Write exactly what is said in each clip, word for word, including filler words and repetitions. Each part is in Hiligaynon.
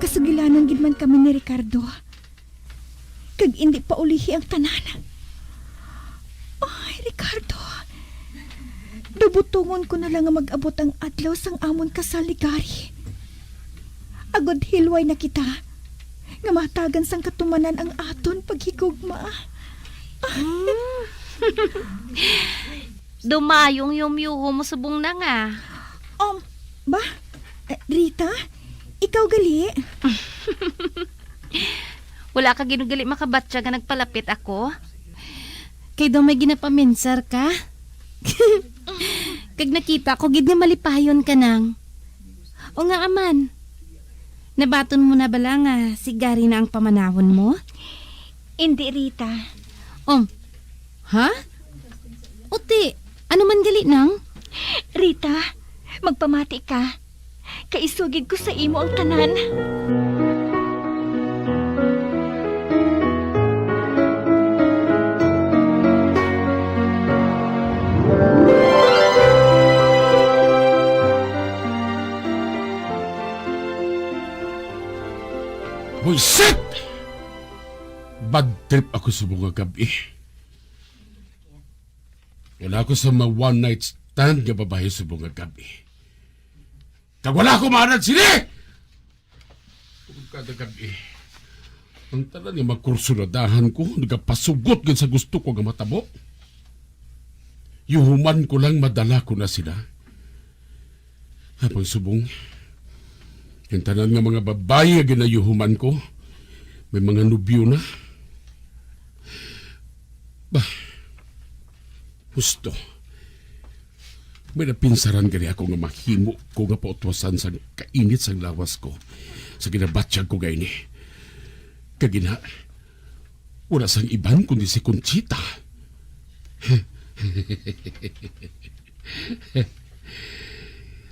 Sugilanon gid man kami ni Ricardo. Kag indi pa ulihi ang tanan. Ay, Ricardo, daw butongon ko na lang nga mag-abot ang adlaw sang amon kasal ni Gary. Agod hilway na kita, nga mahatagan sang katumanan ang aton paghigugma. Hmm. Dumayong yumyuho mo subong na nga. Um, ba? Eh, Rita? Ikaw gali? Wala ka gid gali makabatya nga nagpalapit ako? Kay daw may ginapaminsar ka? Kag nakita ko gid nga malipayon ka nang. O nga aman, nabaton mo na bala nga si Gary na ang pamanawon mo? Indi, Rita. Um, ha? Uti, ano man gali nang? Rita, magpamati ka. Kaisugid ko sa imo ang tanan. Buisit! Bad trip ako subong nga gab-i. Wala ako sa mga one night stand nga babayi subong nga gab-i. Kag wala ako maanad sini! Kada gab-i, ang tanan nga mga kursunadahan ko nagapasugot gid sa gusto ko nga matabo. Yuhuman ko lang madala ko na sila. Apang subong, ang tanan nga mga babayi nga ginayuhuman ko, may mga nobyo na. Bah, husto. May napinsaran gani ako nga mahimo ko nga pautwasan sang kainit sang lawas ko sa ginabatyag ko gayni. Kag ina, wala sang iban kundi si Conchita.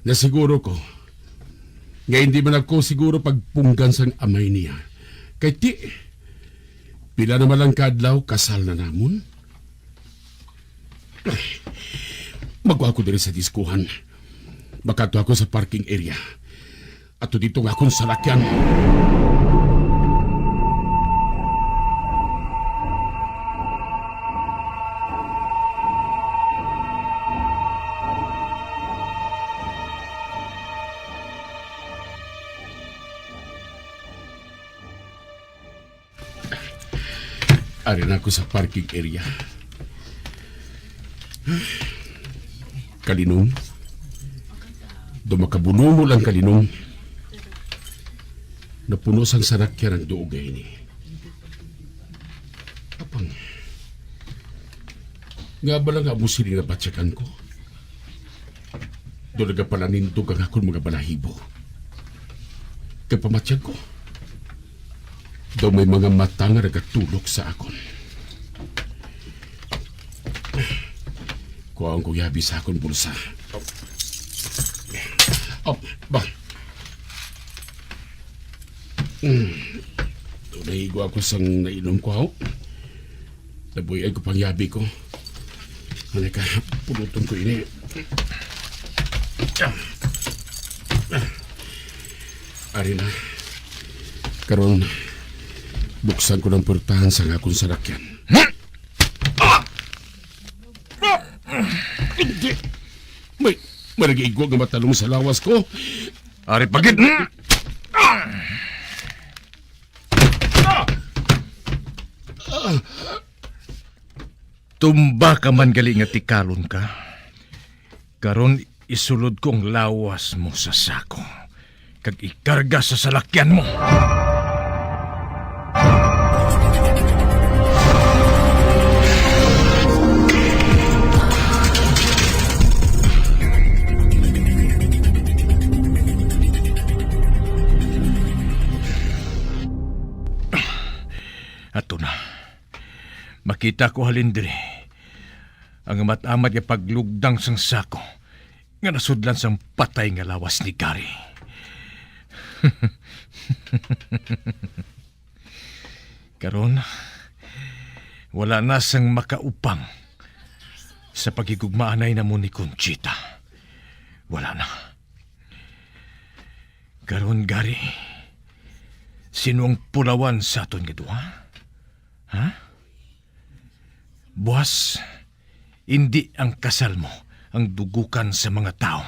Nasiguro ko nga hindi man ako siguro pagpunggan sang amay niya. Kay ti, pila naman lang ka adlaw, kasal na namon. Ay, magwa ko diri sa diskuhan. Makadto ako sa parking area. Ato dito nga akong salakyan. Ari na ako sa parking area. Kalinong. Do makabulungo lang kalinong. Napuno sang sarakyan ang duog nga ini. Apang, nga ba lang amo sini nga batyagan ko? Do nagapalanindog ang akon mga balahibo. Kag pamatyag ko, daw may mga mata nga nagatulok sa akon. Kuhaon ko yabi sa akon bulsa. Oh, ba? Hmm. Naigo ako sang nainom ko, haw. Nabuy-an ko pang yabi ko. Ano ka, puluton ko ini. Ari na. Karon, buksan ko ng purtahan sa akon sarakyan. Hindi. May, may nag-iigwa nga matalong sa lawas ko. Ari pa gid. Tumba ka man gali nga tikalon ka. Karon isulod ko ang lawas mo sa sako, kag ikarga sa salakyan mo. Ato na. Makita ko halin diri ang amat-amat nga paglugdang sang sako nga nasudlan sang patay nga lawas ni Gary. Karon, wala na sang makaupang sa paghigugmaanay namo ni Conchita. Wala na. Karon, Gary, Sino ang pulawan sa aton nga duha? Ha? Buas, indi ang kasal mo ang dugukan sa mga tawo,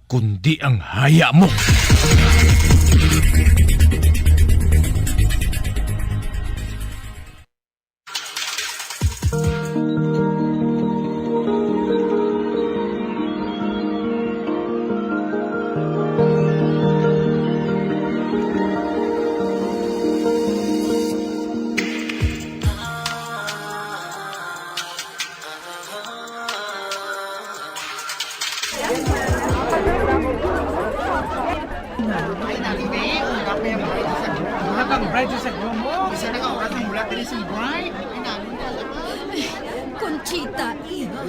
kundi ang haya mo. Wala kang bride sa groom mo? Isa na ka oras ang wala ka ni sing bride. Conchita, iha,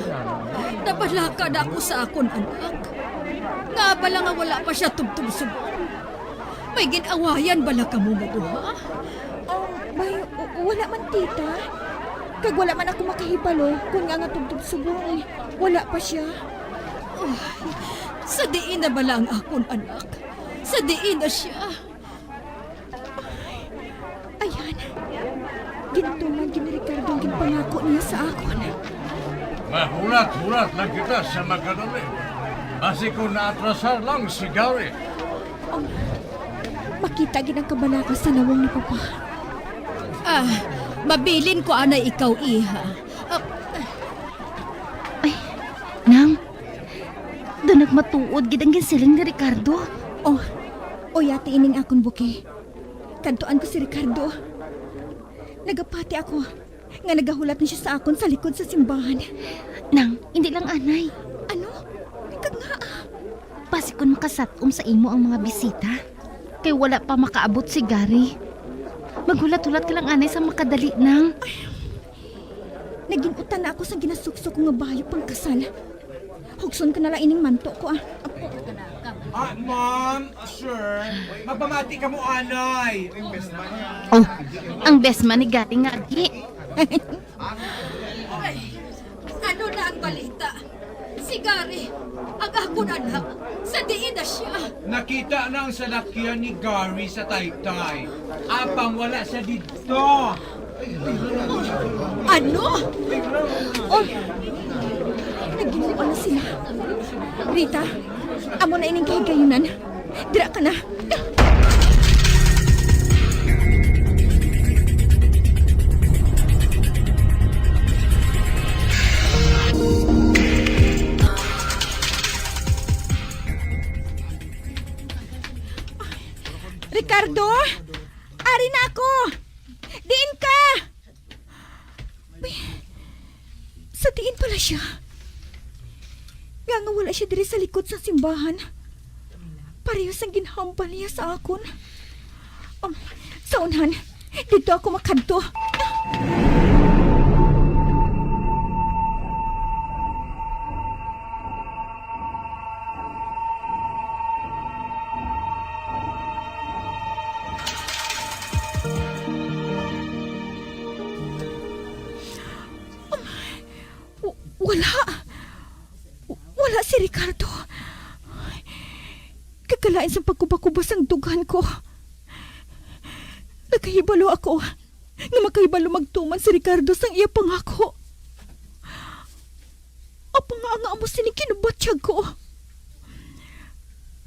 nabalaka na ako sa akon anak. Nga bala nga wala pa siya tubtob subong. May gin-awayan bala kamo nga duha? Oh, may, w- wala man, tita. Kag wala man ako makahibalo kung nga nga tubtob subong. Wala pa siya. Oh, sa diin na bala ang akon anak? Sa diin na siya? Ayan. Gintuman gid ni Ricardo ang ginpangako niya sa akon. Mahulat-hulat lang kita sa makadali. Basi kung naatrasar lang si Gary. Oh, makita gid ang kabalaka sa nawong ni Papa. Ah, mabilin ko anay ikaw, iha. Ah, Ay, Nang, daw nagmatuod gid ang ginsiling ni Ricardo. Oh, uyati ining akon buki. Kadtuan ko si Ricardo. Nagapati ako nga nagahulat na siya sa akon sa likod sa simbahan. Nang, hindi lang anay. Ano? Kag nga, ah, Basi kon makasatom sa imo ang mga bisita. Kay wala pa makaabot si Gary. Maghulat-hulat ka lang anay sa makadali, Nang. Nagin-utan na ako sang ginasuksok ko nga bayo pangkasal. Hugson ko na lang ining manto ko, ah. Ah, ma'am, ah, sir, magpamati ka mo, anay. Oh, ang best man ni Gary nga agi. Ano na ang balita? Si Gary, ang akon anak, sa diin na siya? Nakita na ang salakyan ni Gary sa taytay. Apang wala siya didto. Ano? Oh, naghimuan na sila. Rita, amo na ining kahigayunan. Dira ka na. Ricardo? Ari na ako! Diin ka? Ay, sa diin pala siya? Nga nga wala siya diri sa likod sa simbahan? Pareho sang ginhambal niya sa akon. Um, sa unhan, dito ako makadto. Wala. Wala si Ricardo. Kagalain sang pagkubakuba sang dughan ko. Nakahibalo ako nga makahibalo magtuman si Ricardo sang iya pangako. Apo nga nga amo sini kinubatyag ko.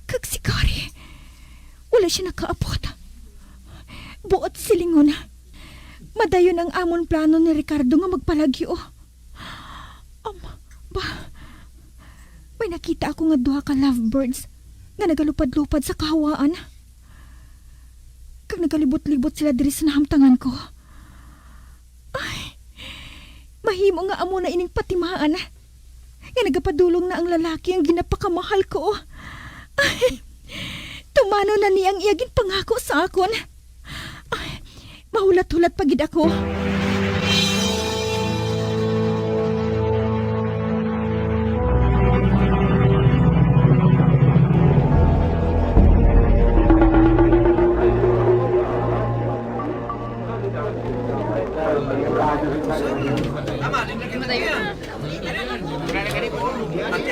Kag si Gary, wala siya nakaabot. Buot silingon, madayon ang amon plano ni Ricardo nga magpalagyo. Um, ba, may nakita ako nga duha ka lovebirds nga nagalupad-lupad sa kahawaan. Kag nagalibot-libot sila diri sa nahamtangan ko. Ay, mahimo nga amo na ining patimaan nga nagapadulong na ang lalaki ang ginapakamahal ko. Ay, tumano na niya ang iya ginpangako sa akon. Ay, mahulat-hulat pa gid ako.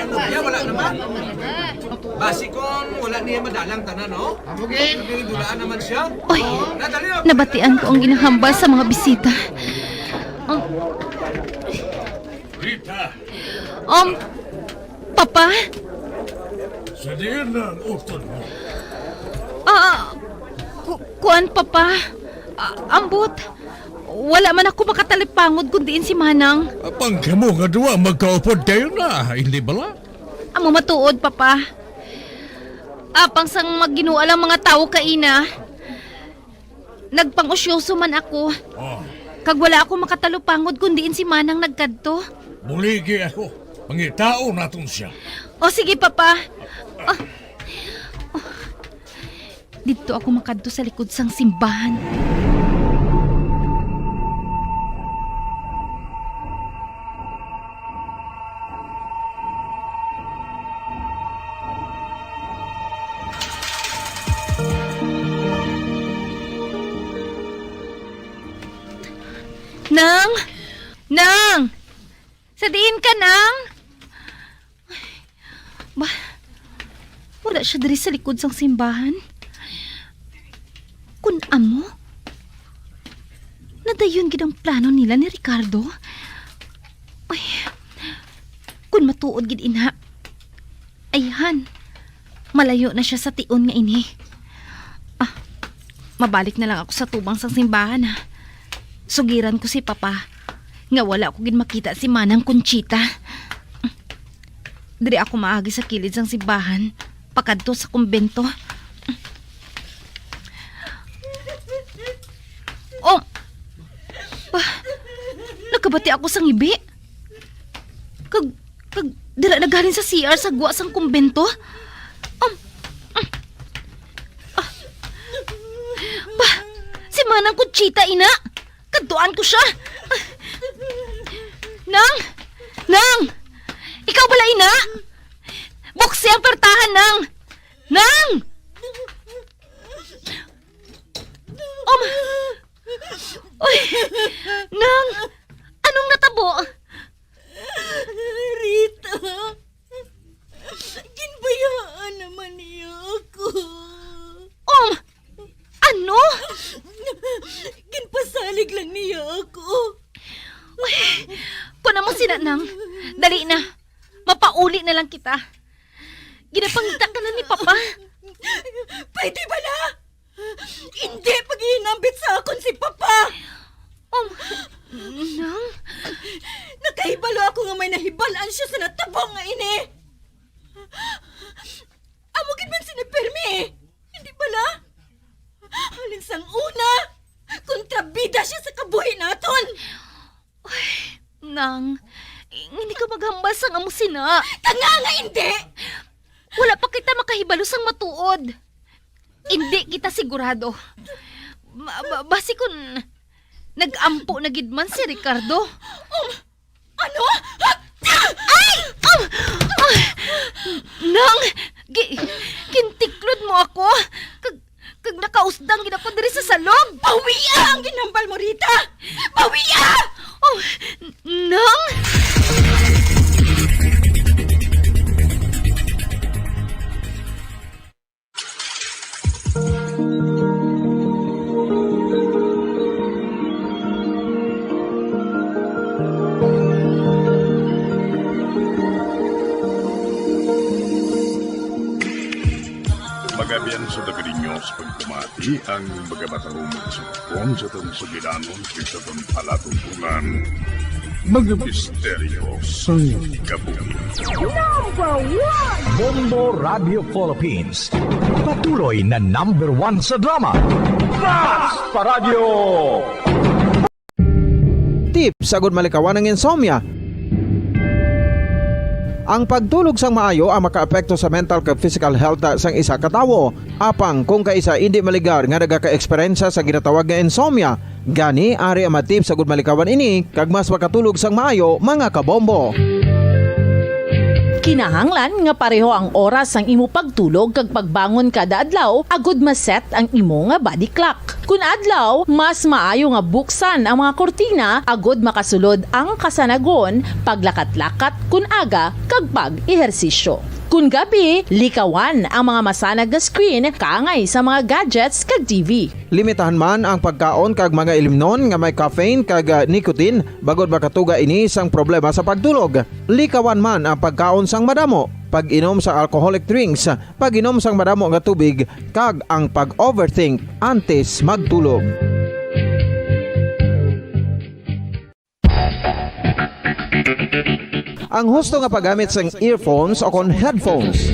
Kaya wala naman. Basi kung wala niya madalang tanan, no? Nagdudulaan naman siya. Oy, Nadali, oh. Nabatian ko ang ginahambal sa mga bisita. Um, Rita, um, Papa? Sa diin na ang utod mo? Ah, ku- kuan, Papa. Ah, ambot. Wala man ako makatalipangod kun diin si Manang. Apang kamo nga duwa magkaupod kayo na, hindi bala? Amo matuod, Papa. Apang sang magginual ang mga tawo kaina, nagpang-usyoso man ako. Oh. Kag wala ako makatalupangod kun diin si Manang nagkadto. Buligi ako. Pangitaon naton siya. O, sige, Papa. O. Didto ako makadto sa likod sang simbahan. Nang! Nang! Sa diin ka, Nang? Ba, wala siya diri sa likod sang simbahan. Kun amo, nadayon gid ang plano nila ni Ricardo. Ay, kun matuod gid ina, ayhan, malayo na siya sa tion nga ini. Ah, mabalik na lang ako sa tubang sang simbahan, ha. Sugiran ko si Papa nga wala ko gid makita si Manang Conchita. Diri ako maagi sa kilid sang simbahan, pakadto sa kumbento. Oh! Ah, nakabati ako sang ibi. Kag, kag dira na galing sa C R sa gwa sang kumbento. Um, um, ah. Ba, si Manang Conchita, ina! Kadtuan ko siya! Nang! Nang! Ikaw bala, ina? Buksi ang pertahan, Nang! Nang! Um, uy! Nang! Anong natabo? Rita! Ginbayaan naman niya ako. Um, ano? Ginpasalig lang niya ako. Uy, kun amo sina, Nang, dali na. Mapauli na lang kita. Ginapangita ka na ni Papa. Pwede bala? Hindi paghihinambit sa akon si Papa! Um, Nang? Nakahibalo ako nga may nahibal-an siya sa natabo nga ini. Amo gid man sini pirmi, hindi bala? Halin sang una, kontrabida siya sa kabuhi naton. Ay, Nang, hindi ka maghambal sang amo sina. Tanga nga hindi! Wala pa kita makahibalo sang matuod. Hindi kita sigurado. Ma- ba- basi kun nag-ampo na gid man si Ricardo. Um, ano? Ay! Um, ah! Nang, gi- gintiklod mo ako. Kag, kag nakausdang gid ako diri sa salog. Bawia ang ginhambal mo, Rita! Bawia! Oh, n- Nang? Magabian sa Dagrinyos, pagpamati ang mga matarong mga sumukon sa tong sugilanon, sa tong palatubulan, mga misteryo sang kabuhi. Number one! Bombo Radio Philippines. Patuloy na number one sa drama. Mas pa Radyo! Tips agud malikawan ang insomnia. Ang pagtulog sang maayo ang makaapekto sa mental kag physical health sang isa ka tawo. Apang kung kaisa indi maligar nga nagaka-eksperyensya sa ginatawag nga insomnia, gani ari ang mga tips agud malikawan ini kag mas makatulog sang maayo, mga kabombo. Kinahanglan nga pareho ang oras sang imo pagtulog kag pagbangon kada adlaw agud ma-set ang imo nga body clock. Kun adlaw, mas maayo nga buksan ang mga kurtina agud makasulod ang kasanagon, paglakat-lakat kun aga, kag pag-ehersisyo. Kun gabi, likawan ang mga masanag nga screen kaangay sa mga gadgets kag T V. Limitahan man ang pagkaon kag mga ilimnon nga may caffeine kag, ah, nicotine, bangod makatuga ini sang problema sa pagtulog. Likawan man ang pagkaon sang madamo, pag-inom sang alcoholic drinks, pag-inom sang madamo nga tubig, kag ang pag-overthink antes magtulog. Ang husto nga paggamit sang earphones o kon headphones.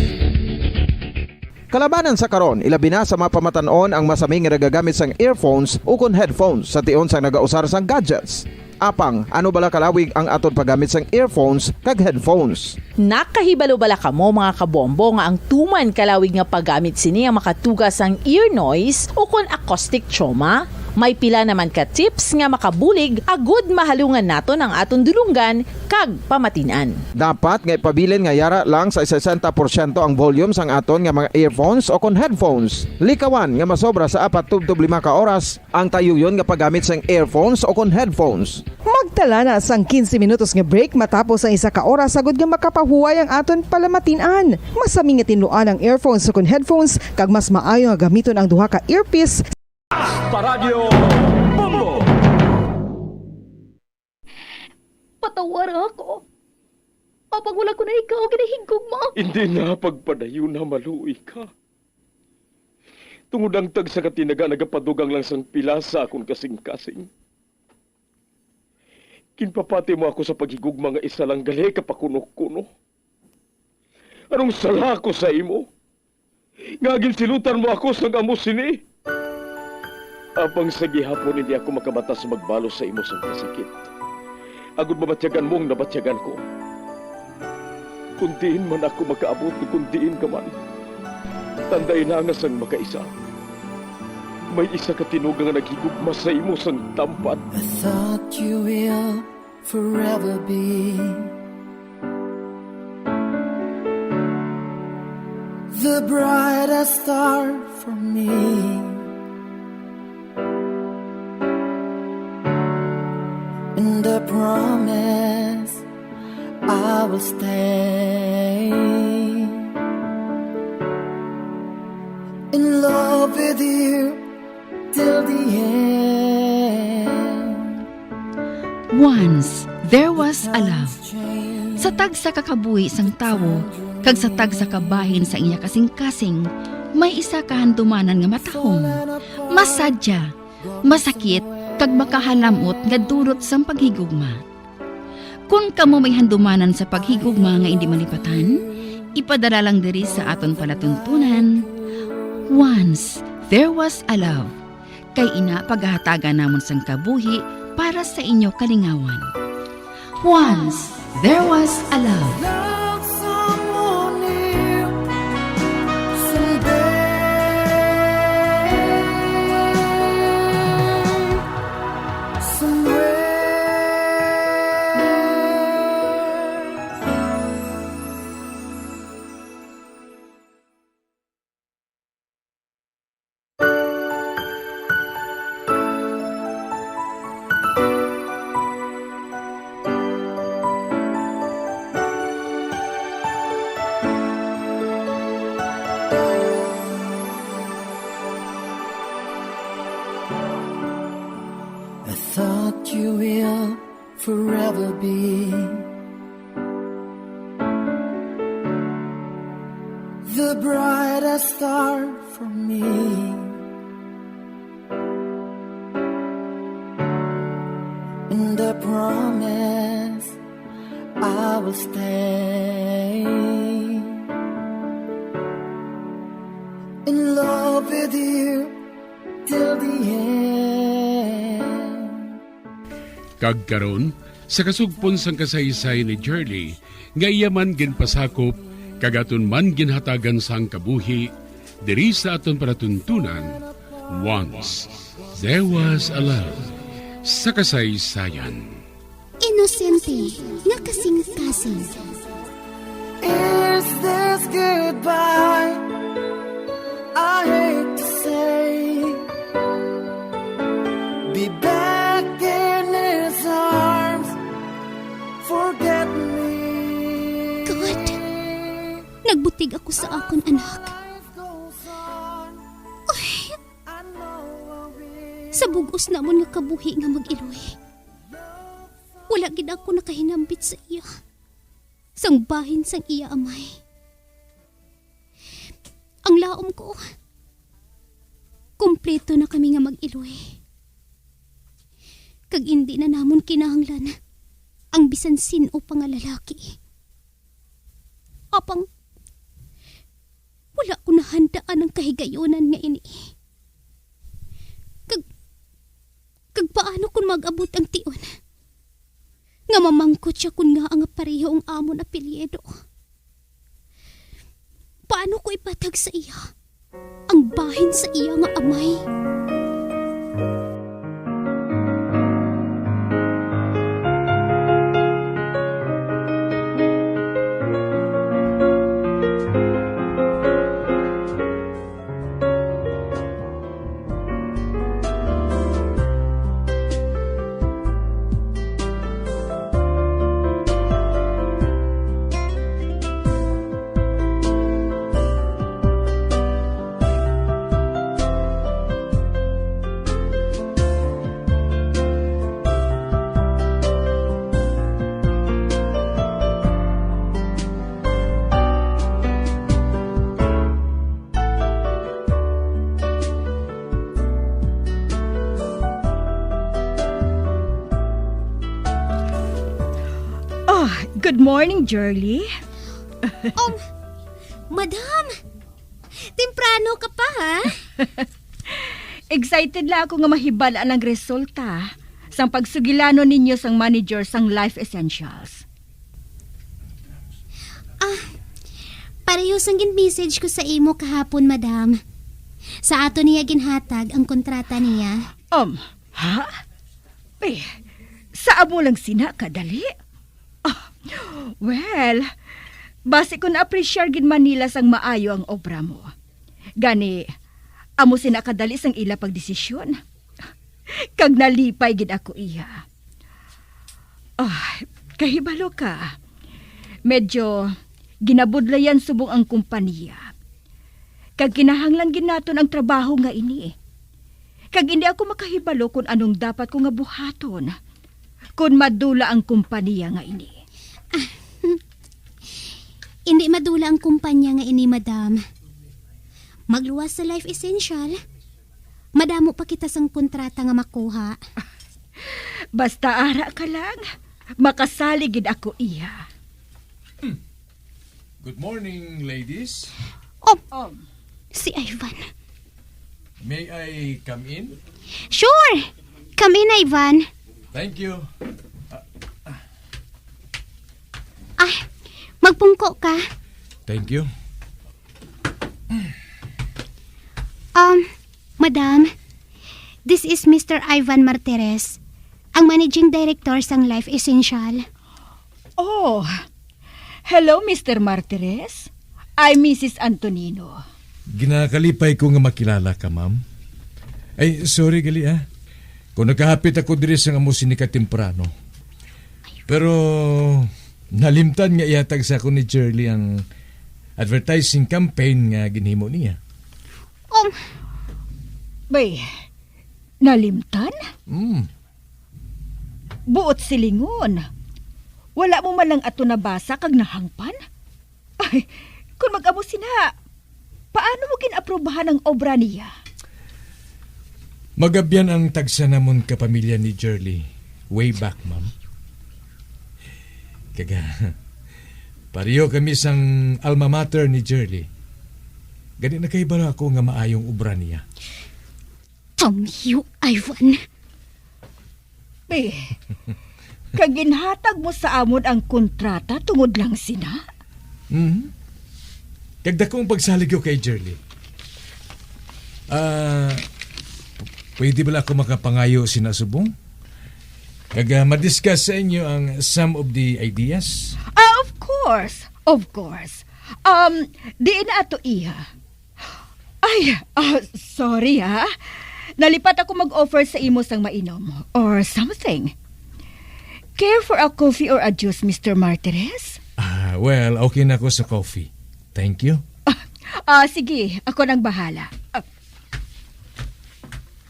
Kalabanan sa karon, ilabi na sa mga pamatan-on ang masami nga nagagamit sang earphones o kon headphones sa tion sang nagausar sang gadgets. Apang, ano bala kalawig ang aton paggamit sang earphones kag headphones? Nakahibalo bala kamo, mga kabombo, nga ang tuman kalawig nga paggamit sini ang makatuga sang ear noise o kon acoustic trauma? May pila naman ka tips nga makabulig agud mahalungan naton ang aton dulonggan kag pamatin-an. Dapat nga ipabilin nga yara lang sa sesenta porsyento ang volume sang aton nga mga earphones o kon headphones. Likawan nga masobra sa apat tubtob lima ka oras ang tayuyon nga paggamit sang earphones o kon headphones. Magtala na sang quince minutos nga break matapos ang isa ka oras, agud nga makapahuway ang aton palamatin-an. Masami nga tinluan ang earphones o kon headphones, kag mas maayo nga gamiton ang duha ka earpiece. Paradyo Bombo! Patawara ako. Apang wala ko na ikaw ginahigugma. Hindi na pagpadayon na maluoy ka. Tungod ang tagsa ka tinaga nagapadugang lang sang pila sa akon kasing-kasing. Ginpapati mo ako sa paghigugma nga isa lang gali ka pakuno-kuno. Anong sala ko sa imo? Nga ginsilutan mo ako sang amo sini? Apang sa gihapon hindi ako makabatas magbalos sa imo sang kasakit. Agud mabatyagan mo ang nabatyagan ko. Kun diin man ako makaabot, kun diin ka man, tandai na nga sang makaisa, may isa ka tinuga nga naghigugma sa imo sang tampad. I thought you will forever be the brightest star for me. And I promise I will stay in love with you till the end. Once there was a love. Sa tagsa ka kabuhi sang tawo kag sa tagsa ka bahin sang iya kasing-kasing, may isa ka handumanan nga matahom, masadya, masakit, kag makahalam-ot nga dulot sang paghigugma. Kon kamo may handumanan sa paghigugma nga indi malipatan, ipadala lang diri sa aton palatuntunan. Once there was a love. Kay ina pagahatagan namon sang kabuhi para sa inyo kalingawan. Once there was a love. Love someone new someday, somewhere. I thought you will forever be the brightest star for me. And I promise I will stay in love with you till the end. Kag karon, sa kasugpon sang kasaysayan ni Jerly, nga iya man ginpasakop kag aton man ginhatagan sang kabuhi, diri sa aton palatuntunan, Once There Was a Love sa kasaysayan. Inosente nga kasing-kasing. Nagbutig ako sa akon anak. Uy, sa bug-os namon nga kabuhi nga mag-iloy, wala gid ako nakahinambit sa iya sang bahin sang iya amay. Ang laom ko, kumpleto na kami nga mag-iloy. Kag indi na namon kinahanglan ang bisan sin-o pa nga lalaki. Apang wala ko nahandaan ang kahigayunan nga ini. Kag, kag paano kon mag-abot ang tion nga mamangkot sia kon ngaa nga pareho ang amon apelyido? Paano ko ipatag sa iya ang bahin sa iya nga amay? Oh, good morning, Jerly. Um, Madam, temprano ka pa, ha? Excited lang ako nga mahibal-an ang resulta sang pagsugilanon ninyo sang manager sang Life Essentials. Ah, pareho sang gin-message ko sa imo kahapon, madam. Sa ato niya ginhatag ang kontrata niya. Um, ha? Eh, sa amo lang sina kadali? Ah, well, basi ko na-appreciate gid man nila sang maayo ang obra mo. Gani, amo sina kadali sang ila pagdesisyon. Kag nalipay gid ako iya. Ah, kahibalo ka. Medyo ginabudlayan subong ang kompanya. Kag kinahanglan gid naton ang trabaho nga ini. Kag indi ako makahibalo kon anong dapat ko nga buhaton kon madula ang kompanya nga ini. Indi madula ang kompanya nga ini, madam. Magluwas sa Life Essential, madamo pa kita sang kontrata nga makuha. Basta ara ka lang, makasalig gid ako iya. Good morning, ladies. Oh, Um, si Ivan. May I come in? Sure! Come in, Ivan. Thank you. Ah, Ay, magpungko ka. Thank you. Um, Madam, this is Mister Ivan Martires, ang managing director sang Life Essential. Oh, hello, Mister Martires. I'm Missus Antonino. Ginakalipay ko nga makilala ka, ma'am. Ay, sorry gali, ah. Kung nakahapit ako diri sang amo sini ka temprano. Pero nalimtan nga ihatag sa akon ni Jerly ang advertising campaign nga ginhimo niya. Um, Bay, nalimtan? Hmm. Buot silingon. Wala mo man lang ato nabasa kag nahangpan? Ay, kung mag-amo sina, paano mo gin-aprubahan ang obra niya? Magabyan ang tagsa namon ka pamilya ni Jerly way back, ma'am. Kaga, pareho kami sang alma mater ni Jerly. Gani nakahibalo ako nga maayong obra niya. Damn you, Ivan. Eh, kag ginhatag mo sa amon ang kontrata tungod lang sina? Mhm. Kag dakong pagsalig ko kay Jerly. Ah, pwede bala ako makapangayo sina subong? Kag, ah, madiscuss sa inyo ang some of the ideas? Ah, of course. Of course. Um, diin na ato iya? Ay, ah, sorry, ha. Nalipat ako mag-offer sa imo sang mainom or something. Care for a coffee or a juice, Mister Martires? Ah, well, okay na ako sa coffee. Thank you. Ah, sige, ako nang bahala. Ah.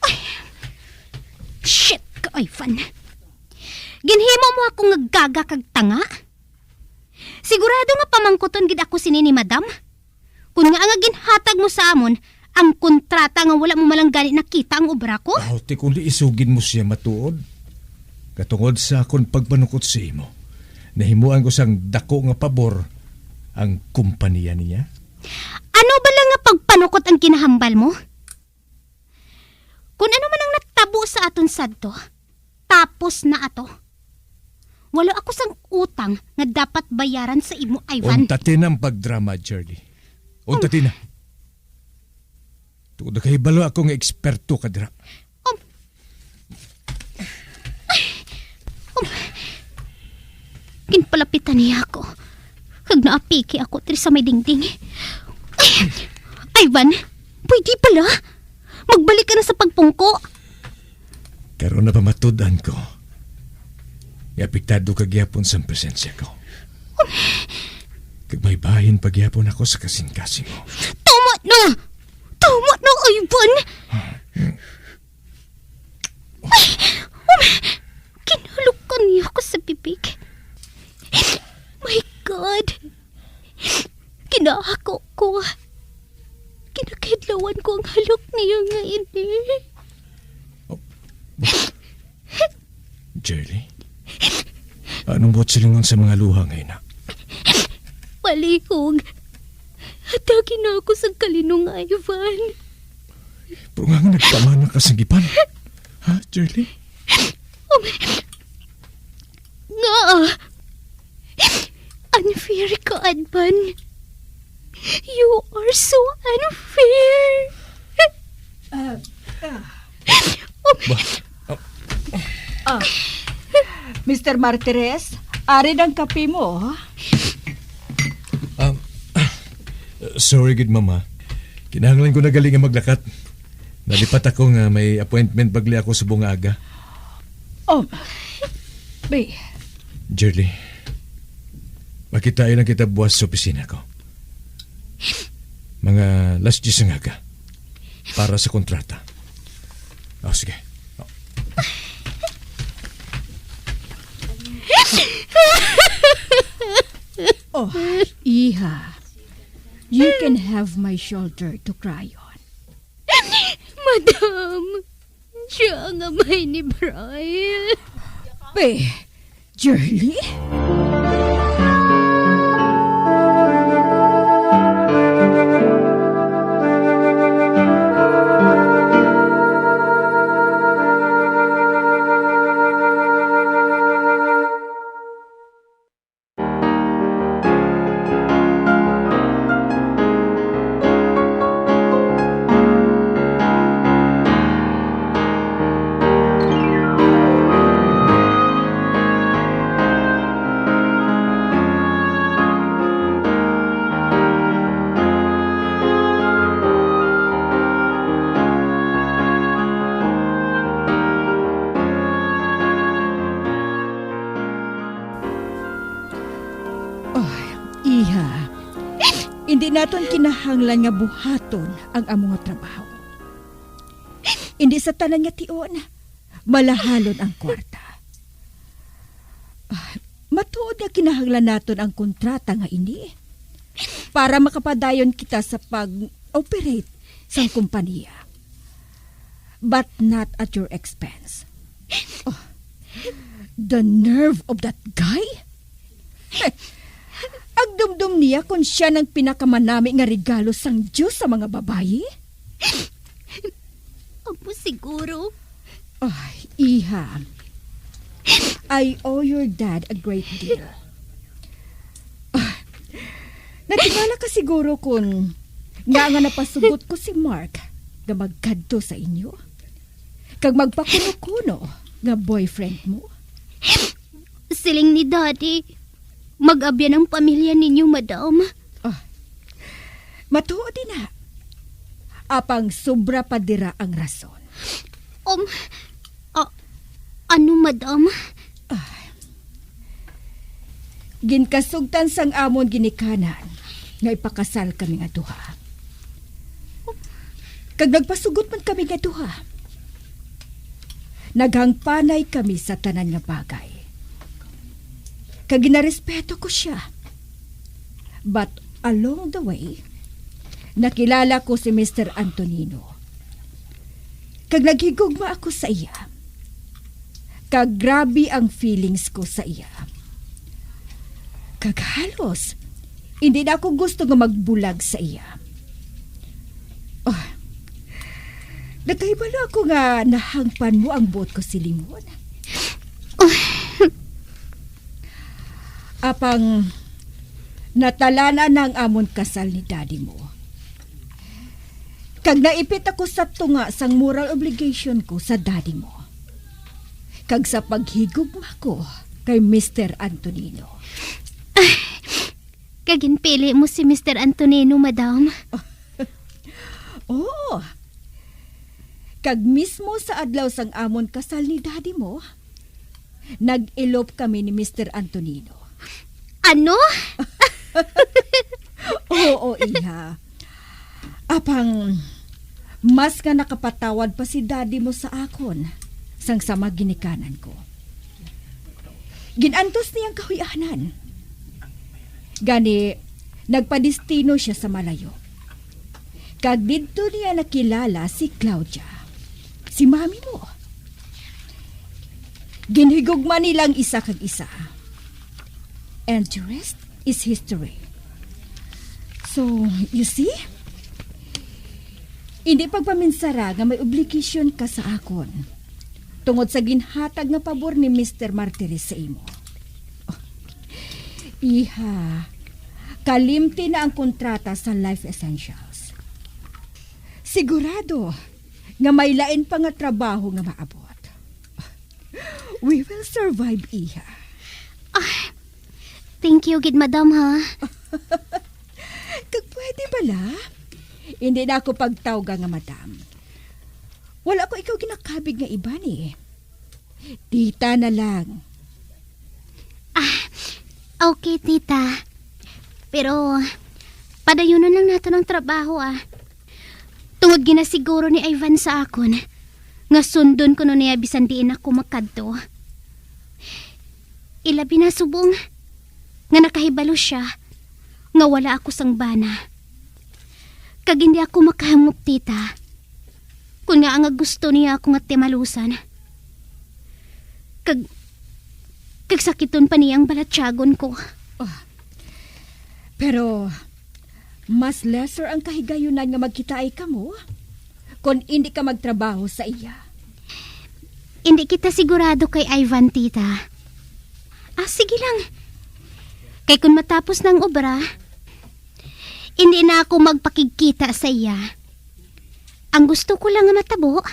Ay, shit ka, Ivan. Ginhimo mo ako nga gaga kag tanga? Sigurado nga pamangkuton gid ako sini ni Madam. Kun nga nga ginhatag mo sa amon ang kontrata nga wala mo man lang gani nakita ang obra ko? Aw, ti kung di isugid mo siya matuod. Katungod sa akon pagpanukot sa imo, nahimuan ko sang dako nga pabor ang kompanya niya. Ano bala nga pagpanukot ang kinahambal mo? Kun ano man ang natabo sa aton sadto, tapos na ato. Wala ako sang utang nga dapat bayaran sa imo, Ivan. Unta ti na ang pagdrama, Jerly. Unta ti na. Tungod nakahibalo ako nga eksperto ka dira. Um, um, Ginpalapitan niya ako, kag naapiki ako diri sa may dingding. Ay, Ivan, pwede pala. Magbalik ka na sa pagpungko. Karon na pamatud-an ko nga apektado ka gyapon sa presensya ko. Kag may bahin pa gyapon ako sa kasing-kasing mo. Tama na! Tama na, Ivan! Ay, um, kinalukan niya ako sa bibig. My God! Kinahako ko. Kinakahidlawan ko ang halok niya nga ini. Oh. Jerly? Anong buot silingon sa mga luha nga ina? Palihog. Hatagi na ako sa kalinong, Ivan. Pero nga nga nagpamana ka sa gipan. Ha, Jerly? Um, nga. Unfair ka, Ivan. You are so unfair. Ah, ah. Ba? Ah, Mister Martires, ari ang kape mo. Um, sorry gid, Mama. Kinahanglan ko na gali nga maglakat. Nalipat ako nga may appointment bagli ako subong nga aga. Oh, be. Jerly, makitaan lang kita buwas sa opisina ko. Mga las diyes nga aga. Para sa kontrata. Oh, sige. Oh. Oh, iha. You can have my shoulder to cry on. Madam, siya nga may ni Brian. Be, Jerly? Oh, iha, hindi naton kinahanglan nga buhaton ang amo nga trabaho. Hindi sa tanan nga tion, malahalon ang kwarta. Ah, matuod nga kinahanglan naton ang kontrata nga ini para makapadayon kita sa pag-operate sang kompanya. But not at your expense. Oh, the nerve of that guy! Ang dumdom niya kon sia nang pinakamanami nga regalo sang Dios sa mga babayi? Amo siguro. Ay, iha. I owe your dad a great deal. Ah, natingala ka siguro kung nga nga napasugot ko si Mark nga magkadto sa inyo? Kag magpakuno-kuno nga boyfriend mo? Siling ni Daddy, mag-abyan ang pamilya ninyo, Madam. Ah, matuod ina. Apang sobra pa dira ang rason. Um, ah, ano, Madam? Ah, ginkasugtan sang amon ginikanan nga ipakasal kami nga duha. Kag nagpasugot man kami nga duha. Naghangpanay kami sa tanan nga bagay. Kag ginarespeto ko sia. But along the way, nakilala ko si Mister Antonino. Kag naghigugma ako sa iya. Kag grabe ang feelings ko sa iya. Kag halos, hindi na ako gusto nga magbulag sa iya. Oh, nakahibalo ako nga nahangpan mo ang buot ko silingon. Apang natalanan na ang amon kasal ni daddy mo. Kag naipit ako sa tunga sang moral obligation ko sa daddy mo. Kag sa paghigugma ko kay Mister Antonino. Kag ginpili mo si Mister Antonino, madam? Oo. Kag mismo sa adlaw sang amon kasal ni daddy mo, nag-elope kami ni Mister Antonino. Ano? Oo, iha. Apang, mas nga nakapatawad pa si daddy mo sa akon sang sa mga ginikanan ko. Ginantos niya ang kahuy-anan. Gani, nagpadestino sia sa malayo. Kag didto niya nakilala si Claudia, si mami mo. Ginhigugma nila ang isa kag isa. And the rest is history. So, you see? Hindi pagpaminsara nga may obligasyon ka sa akon tungod sa ginhatag nga pabor ni Mister Martires sa imo. Iha, kalimti na ang kontrata sa Life Essentials. Sigurado nga may lain pa nga trabaho nga maabot. We will survive, iha. Ah, thank you gid, madam, ha? Kag pwede bala? Hindi na ako pagtawga nga madam. Wala ko ikaw ginakabig nga iban, eh. Tita na lang. Ah, okay, tita. Pero, padayunon lang naton ang trabaho, ah. Tungod ginasiguro ni Ivan sa akon nga sundon kuno niya bisan diin ako makadto. Ilabi na subong nga nakahibalo sia nga wala ako sang bana. Kag hindi ako makahangop, tita, kon ngaa nga gusto niya ako nga timalusan. Kag, kag sakiton pa niya ang balatyagon ko. Oh. Pero, mas lesser ang kahigayunan nga magkitaay kamo kon indi ka magtrabaho sa iya. Indi kita sigurado kay Ivan, tita. Ah, sige lang. Kay kun matapos na ang obra, indi na ako magpakigkita sa iya. Ang gusto ko lang nga matabo,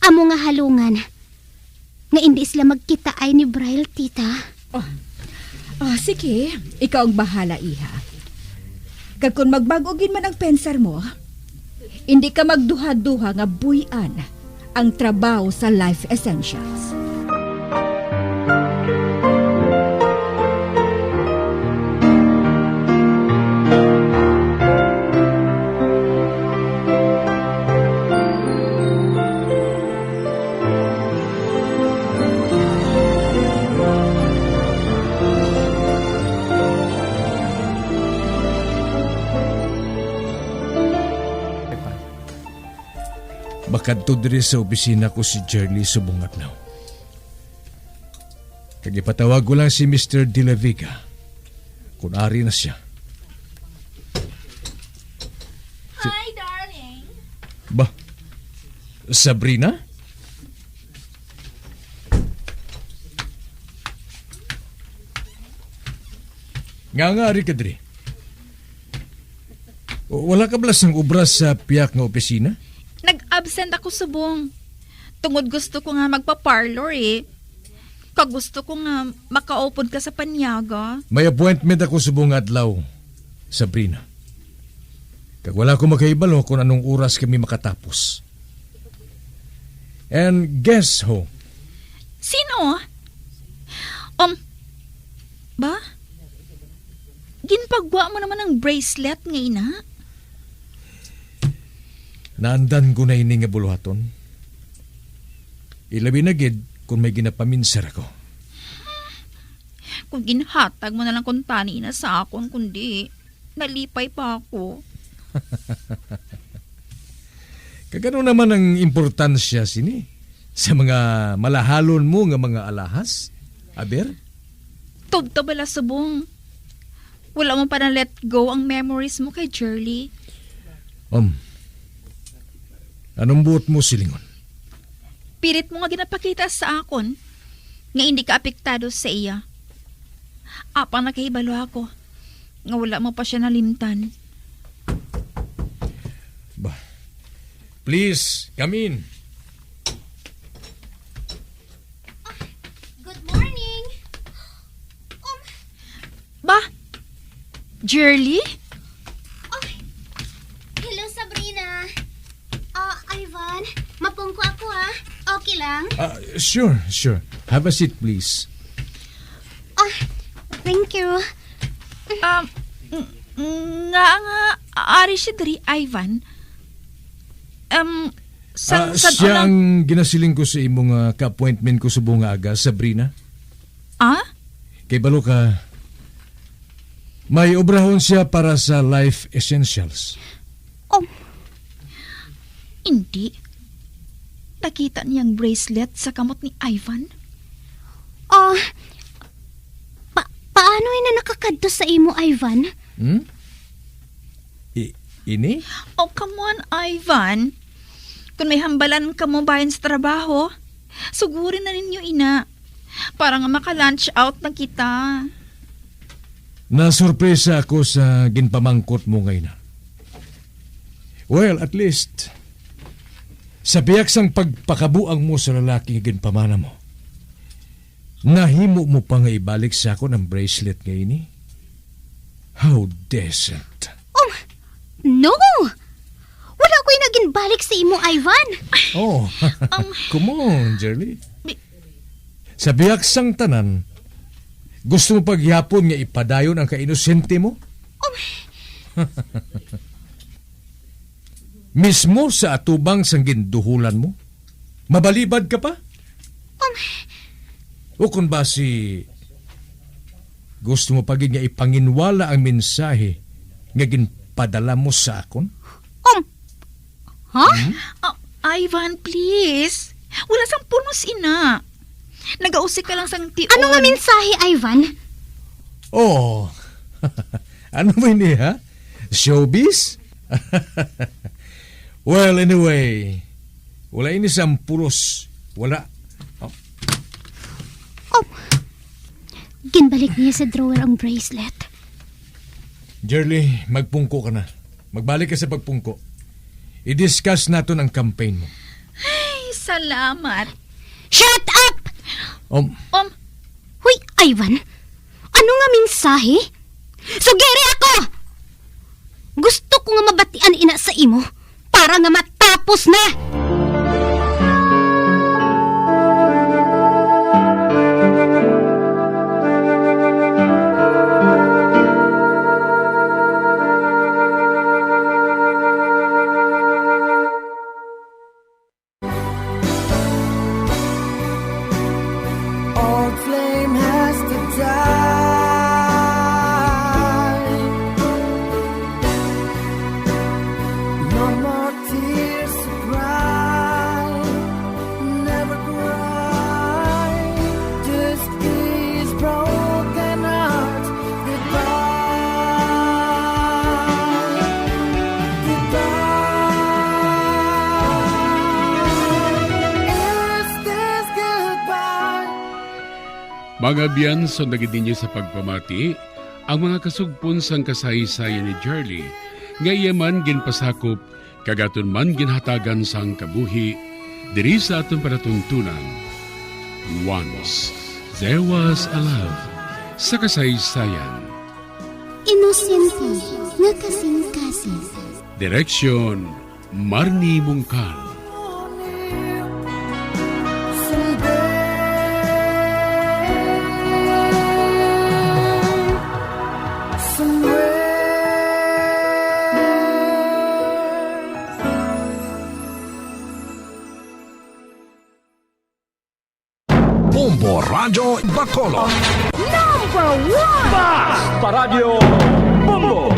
amo nga halungan nga indi sila magkitaay ni Brian, tita. Oh. Ah, sige, ikaw ang bahala, iha. Kag kung magbag-o gid man ang pensar mo, hindi ka magduha-duha nga buy-an ang trabaho sa Life Essentials. Makadto diri sa opisina ko si Jerly subong adlaw. Kag ipatawag ko lang si Mister De La Vega, kung ari na siya. Hi, darling. Ba? Sabrina? Nga nga ari ka diri? Wala ka bala sang obra sa piyak nga opisina? Nag-absent ako subong. Tungod gusto ko nga magpa-parlor eh. Kag gusto ko nga makaupod ka sa panyaga. May appointment ako subong nga adlaw, Sabrina. Kag wala ko makahibalo kung anong oras kami makatapos. And guess who? Sino? Um, ba? Ginpagwa mo naman ang bracelet nga ina? Naandan ko na ini nga buluhaton. Ilabi na gid kung may ginapaminsar ako. Kung ginhatag mo na lang kuntani ina sa akon, kundi nalipay pa ako. Kag ano naman ang importansya sini sa mga malahalon mo nga mga alahas? Aber? Tubtob bala subong. Wala mo pa na-let go ang memories mo kay Jerly. Um, anong buot mo silingon? Pilit mo nga ginapakita sa akon nga hindi ka apektado sa iya. Apang nakahibalo ako nga wala mo pa siya nalimtan. Ba, please, come in. Good morning. Um, Ba? Jerly? Oh, hello, Sabrina. Ah, Ivan, mapungko ako, ha? Okay lang? Ah, sure, sure. Have a seat, please. Ah, thank you. Um, ng-, nga nga, ari siya diri, Ivan. Um, sang, Ah, sang siya unang ang ginasiling ko sa imo nga ka-appointment ko subong nga aga, Sabrina. Ah? Kay balo ka, may obrahon siya para sa Life Essentials. Um, hindi. Nakita niya ang bracelet sa kamot ni Ivan. Ah, pa-, paano ina nakakadto sa imo, Ivan? Hmm? I-, ini? Oh, come on, Ivan. Kung may hambalan ka mo bahin sa trabaho, sugurin na ninyo ina. Para nga maka-lunch out na kita. Nasurpresa ako sa ginpamangkot mo nga ina. Well, at least, sa bihag sang pagpakabuang mo sa lalaki nga ginpamana mo, nahimo mo pa nga ibalik sa akon ang bracelet nga ini? How decent. Um, no! Wala ko ina ginbalik sa imo, Ivan. Oh, Um, come on, Jerly. Bi- Sa bihag sang tanan, gusto mo pa gihapon nga ipadayon ang kainosente mo? Um, Mismo sa atubang sang ginduhulan mo, mabalibad ka pa? Um, O kon basi, gusto mo pa gid nga ipanginwala ang mensahe nga ginpadala mo sa akon? Um, ha? Hmm? Ah, Ivan, please. Wala sang pulos ina. Nagausik ka lang sang tion. Ano nga mensahe, Ivan? Oh. Ano ba ini, ha? Showbiz? Well, anyway, wala ini sang pulos. Wala. Oh. Oh. Ginbalik niya sa drawer ang bracelet. Jerly, magpungko ka na. Magbalik ka sa pagpungko. I-discuss naton ang campaign mo. Ay, salamat. Shut up! Um, Um, Hoy, Ivan! Ano nga mensahe? Sugiri ako! Gusto ko nga mabatian ina sa imo para nga matapos na! Old flame has to die. No more tears to cry. Never cry. This is broken heart. Goodbye. Goodbye. Is this goodbye? Mga abyan, sundagid ninyo sa pagpamati ang mga kasugpon sang kasaysayan ni Jerly, nga iya man ginpasakop kag aton man ginhatagan sang kabuhi diri sa aton palatuntunan. Once There Was a Love sa kasaysayan. Inosente nga kasing-kasing. Direksyon, Marnie Mungkal. Radyo Bacolod. Number one! Basta Radyo Bombo!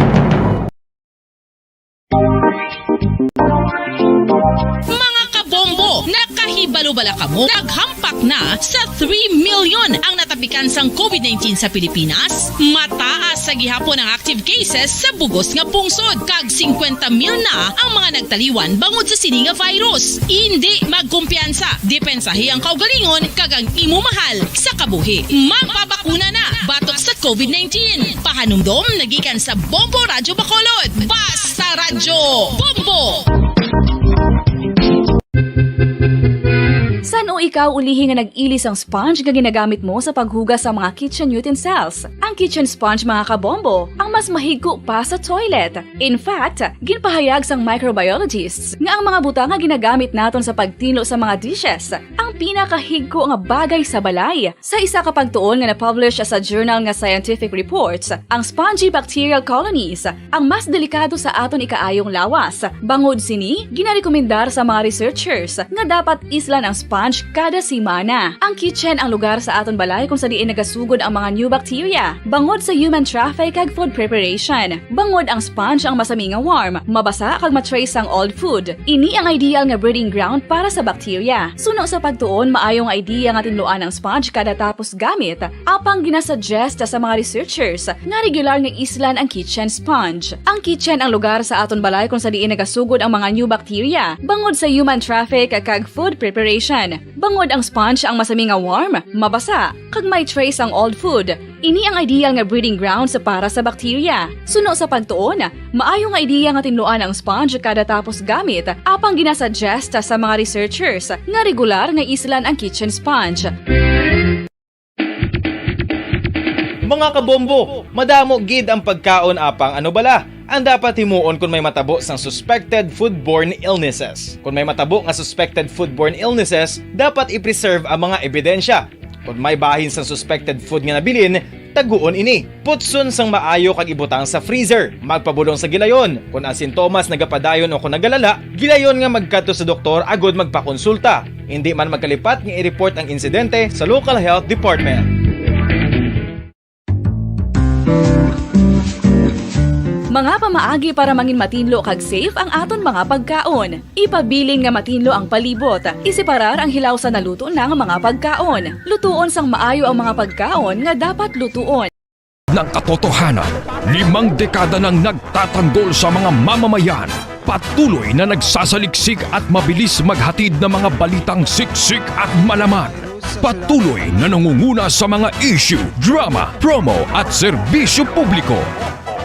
Mga kabombo, nakahibalo bala kamo? Naghampak na sa three million ang natapikan sang covid nineteen sa Pilipinas. Mataas sa gihapon ang active cases sa bugos nga pungsod, kag singkwenta mil na ang mga nagtaliwan bangod sa sini nga virus. Indi magkumpiyansa, depensahi ang kaugalingon kag ang imo mahal sa kabuhi. Magpabakuna na batok sa covid nineteen. Pahanumdom nagikan sa Bombo Radyo Bacolod. Basta Radyo Bombo! San-o ikaw ulihi nga nag-ili sang sponge nga ginagamit mo sa paghugas sa mga kitchen utensils? Ang kitchen sponge, mga kabombo, ang mas mahigko pa sa toilet. In fact, ginpahayag sang microbiologists nga ang mga butang nga ginagamit naton sa pagtinlo sa mga dishes ang pinakahigko nga bagay sa balay. Sa isa ka pagtuon nga na-publish sa journal nga Scientific Reports, ang spongy bacterial colonies ang mas delikado sa aton ikaayong lawas. Bangod sini, ginarekomendar sa mga researchers nga dapat islan ang sponge kada semana. Ang kitchen ang lugar sa aton balay kung sa diin nagasugod ang mga new bacteria bangod sa human traffic kag food preparation. Bangod ang sponge ang masami nga warm, mabasa kag ma-trace ang old food. Ini ang ideal nga breeding ground para sa bacteria. Suno sa pagtuon, maayo nga idea nga tinluan ang sponge kada tapos gamit. Apang ginasuggest sa mga researchers nga regular nga islan ang kitchen sponge. Ang kitchen ang lugar sa aton balay kung sa diin nagasugod ang mga new bacteria bangod sa human traffic kag food preparation. Bangod ang sponge ang masami nga warm, mabasa, kag may trace ang old food. Ini ang ideal nga breeding grounds para sa bacteria. Suno sa pagtuon, maayo nga idea nga tinluan ang sponge kada tapos gamit, apang ginasuggest sa mga researchers nga regular nga islan ang kitchen sponge. Mga kabombo, madamo gid ang pagkaon, apang ano bala ang dapat himuon kon may matabo sang suspected foodborne illnesses? Kon may matabo nga suspected foodborne illnesses, dapat i-preserve ang mga ebidensya. Kon may bahin sang suspected food nga nabilin, taguon ini. Putson sang maayo kag ibutang sa freezer. Magpabulong sa gilayon. Kon ang sintomas nagapadayon o kon nagalala, gilayon nga magkadto sa doktor agud magpakonsulta. Indi man magkalipat nga i-report ang insidente sa local health department. Mga pamaagi para mangin matinlo kag safe ang aton mga pagkaon. Ipabilin nga matinlo ang palibot. Iseparar ang hilaw sa naluto na nga mga pagkaon. Lutuon sang maayo ang mga pagkaon nga dapat lutuon. Ng katotohanan, limang dekada nang nagtatanggol sa mga mamamayan. Patuloy na nagsasaliksik at mabilis maghatid ng mga balitang siksik at malaman. Patuloy na nangunguna sa mga issue, drama, promo at serbisyo publiko.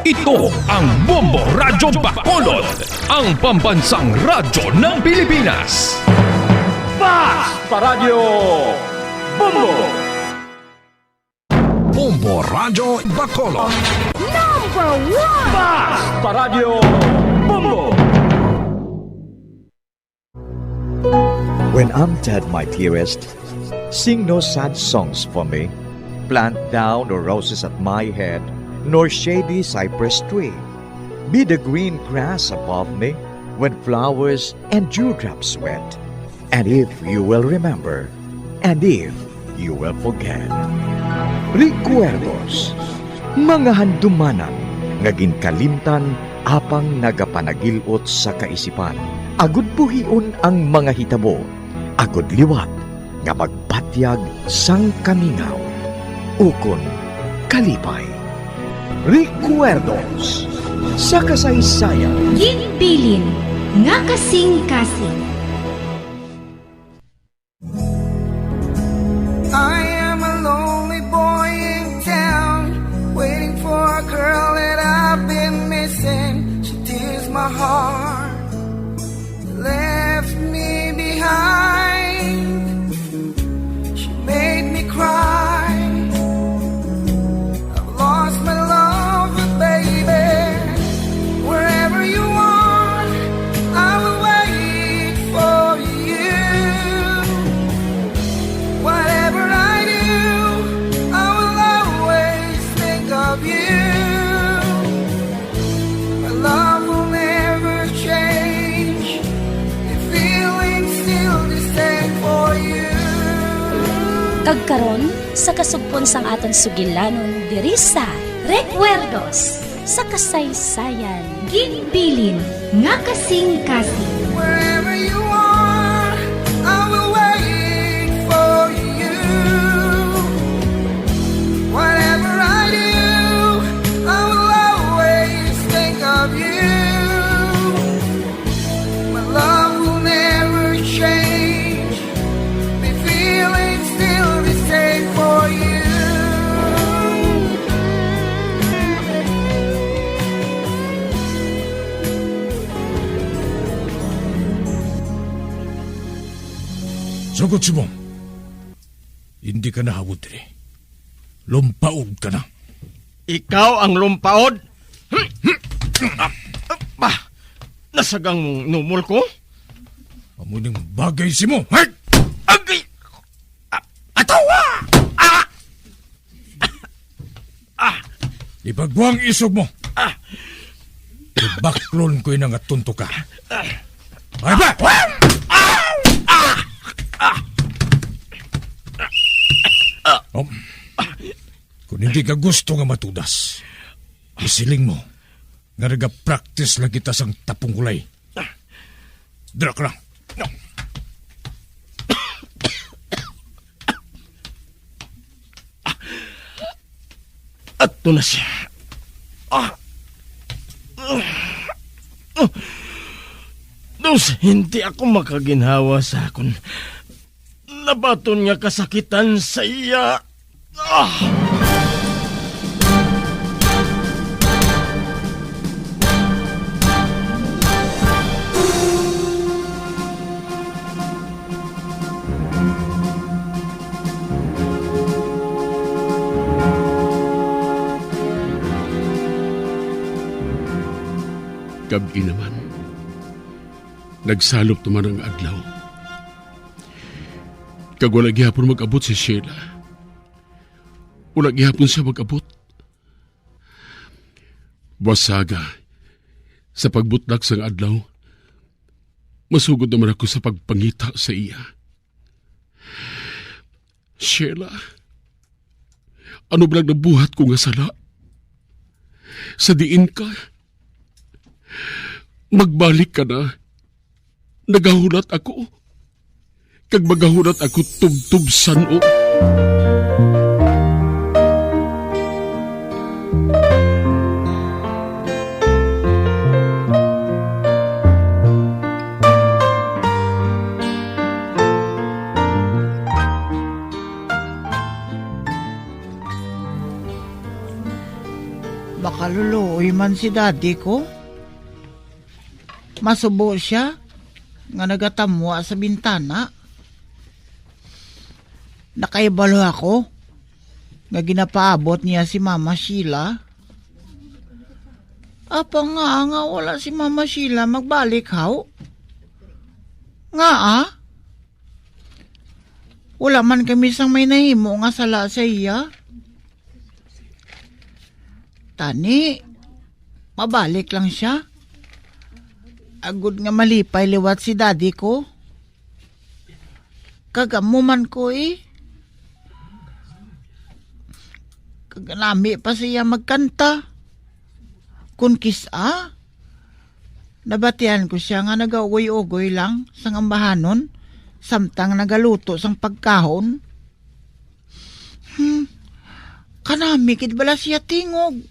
Ito ang Bombo Radyo Bacolod, ang pambansang radyo ng Pilipinas. Basta Radyo Bombo! Bombo Radyo Bacolod. Number one! Basta Radyo Bombo! When I'm dead, my dearest, sing no sad songs for me. Plant thou no roses at my head, nor shady cypress tree. Be the green grass above me when flowers and dewdrops wet. And if you will remember, and if you will forget. Recuerdos, mga handumanan nga ginkalimtan apang nagapanagil-ot sa kaisipan. Agud buhion ang mga hitabo, agud liwat nga magpatyag sang kamingaw ukon kalipay. Recuerdos sa kasaysayan. Ginbilin nga kasing-kasing. I am a lonely boy in town, waiting for a girl that I've been missing. She tears my heart, left me behind. She made me cry. I've lost my love, but baby, wherever you are, I will wait for you. Whatever I do, I will always think of you. My love will never change. The feeling's still the same for you. Kag karon, Sa kasugpon sang aton sugilanon diri sa Recuerdos sa Kasaysayan. Ginbilin nga kasing-kasing. Wherever you are, I will wait for you. Whatever I do, I will always think of you. My love will never change. My feelings still the same for you. Sugot, Simon. Hindi ka na hawod diri. Lumpaod ka na. Ikaw ang lumpaod? Ah, ah, nasagang numol ko? Amo ning bagay, Simon. Hey! Agay! Ah, atawa! Ah! Ah! Ipagwa ang isog mo. Ah! Ibaklon ko ina nga tunto ka. Ay, ba? Ah! Ah! Ah! Oh. Kung hindi ka gusto nga matudas, isiling mo nga nagapractice lang kita sang tapong kulay. Dira ka lang. Ato na siya. Ah. Dos, hindi ako makaginhawa sa akon nabaton nga kasakitan sa iya. Ah! Gab-i naman. Nagsalop naman ang adlaw. Kag wala gihapon mag-abot si Sheila. Wala gihapon siya mag-abot. Buwasaga, sa pagbutlak sang adlaw, masugod naman ako sa pagpangita sa iya. Sheila, ano ba lang nabuhat ko nga sala? Sa diin ka? Magbalik ka na. Nagahulat ako. Kag magahulat ako tubtob san-o. Makaluluoy man si daddy ko. Masubo sia nga nagatamwa sa bintana. Nakahibalo ako nga ginapaabot niya si Mama Sheila. Apang ngaa nga wala si Mama Sheila magbalik, haw? Ngaa? Wala man kami sang may nahimo nga sala sa iya. Tani, mabalik lang sia. Agod nga malipay liwat si daddy ko. Kag amo man ko, eh. Kag nami pa siya magkanta. Kun kis-a, nabatian ko sia nga nagaugoy-ugoy lang sang ambahanon, samtang nagaluto sang pagkaon. Hmm, kanami gid bala siya tingog.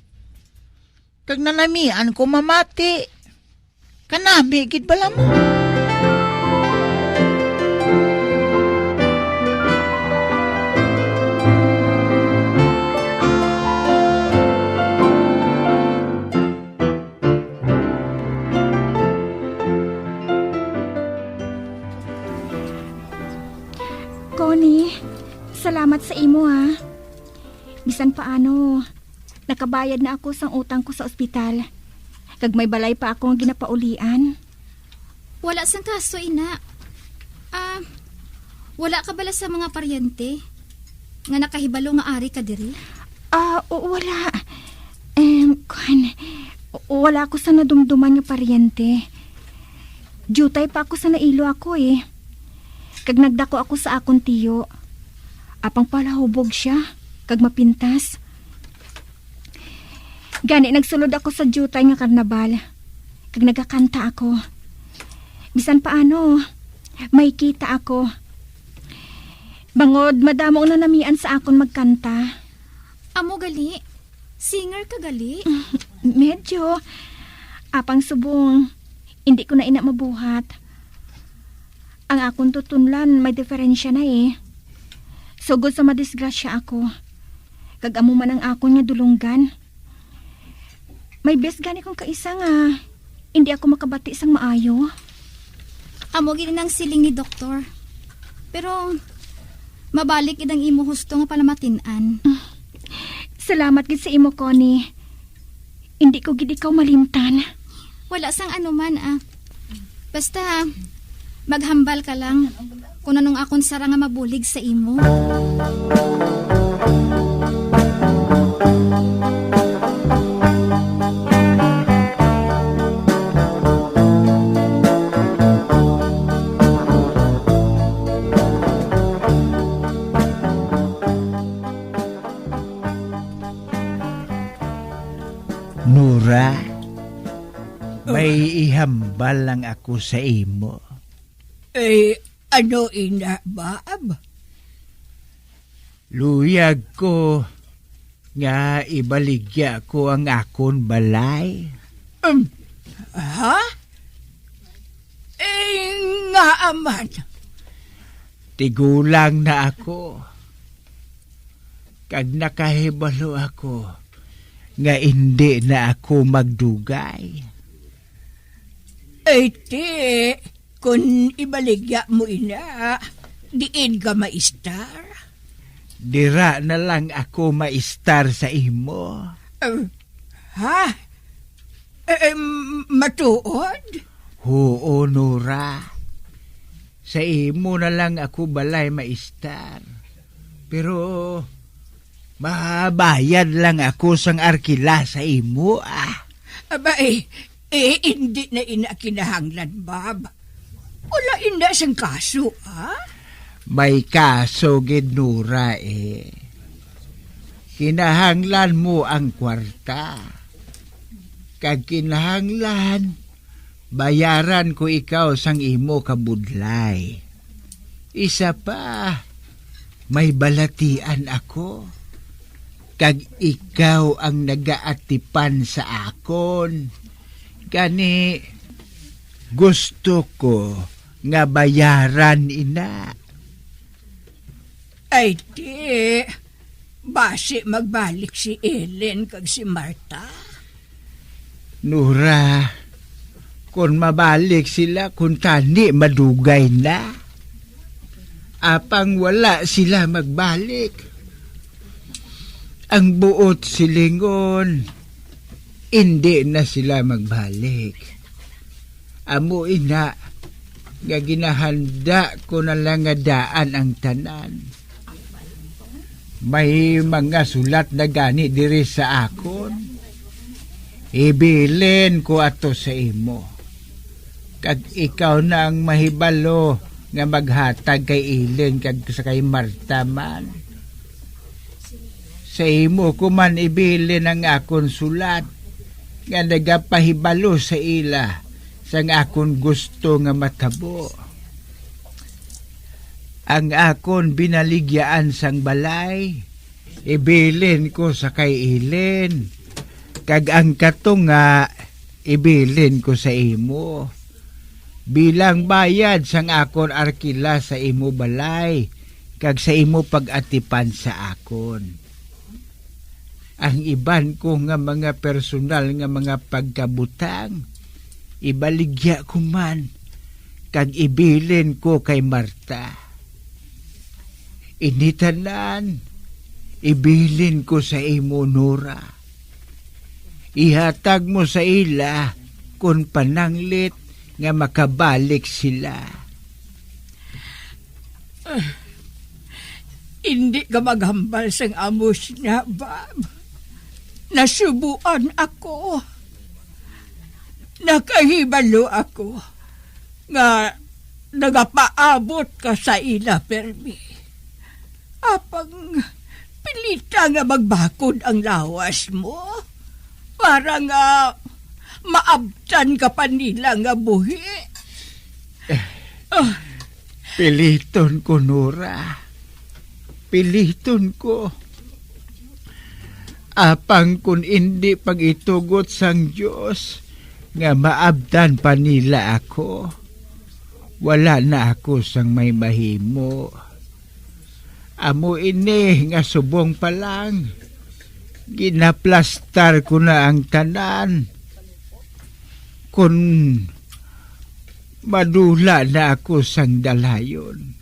Kag nanamian ko mamati. Kanami gid bala mo. Connie, salamat sa imo, ha. Bisan paano, nakabayad na ako sang utang ko sa ospital. Kag may balay pa ako nga ginapaulian. Wala sang kaso, ina. Ah, wala ka bala sa mga paryente nga nakahibalo nga ari ka diri? Ah, w-, wala. Em, kuwan, w-, wala ako sa nadumduman nga paryente. Diutay pa ako sa nailo ako, eh. Kag nagdako ako sa akon tiyo. Apang palahubog sia, kag mapintas. Gani nagsulod ako sa diutay nga karnabal, kag nagakanta ako. Bisan paano, may kita ako. Bangod madamo ang nanamian sa akon magkanta. Amo gali, singer ka gali? Medyo. Apang subong, hindi ko na ina mabuhat. Ang akon tutunlan may diferensya na eh. Sugod sa madisgrasya ako, kag amo man ang akon nga dulunggan. May best gani kong kaisa nga hindi ako makabati sang maayo. Amo gid ang siling ni doktor. Pero mabalik gid ang imo husto nga palamatin-an. Salamat gid sa imo, Connie. Hindi ko gid ikaw malimtan. Wala sang anuman, ah. Basta, maghambal ka lang kung anong akon sara nga mabulig sa imo. Nora, may ihambal lang ako sa imo. Eh, ano ina, Bob? Luyag ko nga ibaligya ko ang akon balay. Um, ha? Eh, nga man. Tigulang na ako. Kag nakahibalo ako nga indi na ako magdugay. Ay, ti, kun ibaligya mo ina, diin ka maistar? Dira na lang ako maistar sa imo. Eh, ha? Eh, eh, m-, matuod? Huo, Nora. Sa imo na lang ako balay maistar. Pero mabayad lang ako sang arkila sa imo, ah. Aba, eh, eh, hindi na ina kinahanglan, Bob. Wala ina sang kaso, ah. May kaso gid, Nora, eh. Kinahanglan mo ang kwarta. Kag kinahanglan bayaran ko ikaw sang imo kabudlay. Isa pa, may balatian ako, kag ikaw ang nagaatipan sa akon. Gani, gusto ko nga bayaran ina. Ay, ti, basi magbalik si Ellen kag si Martha. Nora, kon mabalik sila, kuntani madugay na. Apang wala sila magbalik. Ang buot silingon, indi na sila magbalik. Amo ina nga ginahanda ko na lang nga daan ang tanan. May mga sulat na gani diri sa akon. Ibilin ko ato sa imo. Kag ikaw na ang mahibalo nga maghatag kay Ellen kag sa kay Martha man. Sa imo ko man ibilin ang akon sulat nga nagapahibalo sa ila sang akon gusto nga matabo. Ang akon binaligyaan sang balay, ibilin ko sa kay Ellen, kag ang katunga, ibilin ko sa imo. Bilang bayad sang akon arkila sa imo balay, kag sa imo pag-atipan sa akon. Ang iban ko nga mga personal nga mga pagkabutang, ibaligya ko man, kag ibilin ko kay Martha. Ini tanan, ibilin ko sa imo, Nora. Ihatag mo sa ila kon pananglit nga makabalik sila. Ah, hindi ka maghambal sang amo sina, Bob. Nasubuan ako. Nakahibalo ako nga nagapaabot ka sa ila permi. Apang pilita nga magbakod ang lawas mo para nga maabtan ka pa nila nga buhi. Ah, Piliton ko, Nora. Piliton ko. Apang kon indi pag-itugot sang Dios nga maabtan pa nila ako, wala na ako sang may mahimo. Amo ini nga subong pa lang, ginaplastar ko na ang tanan. Kon madula na ako sang dalayon,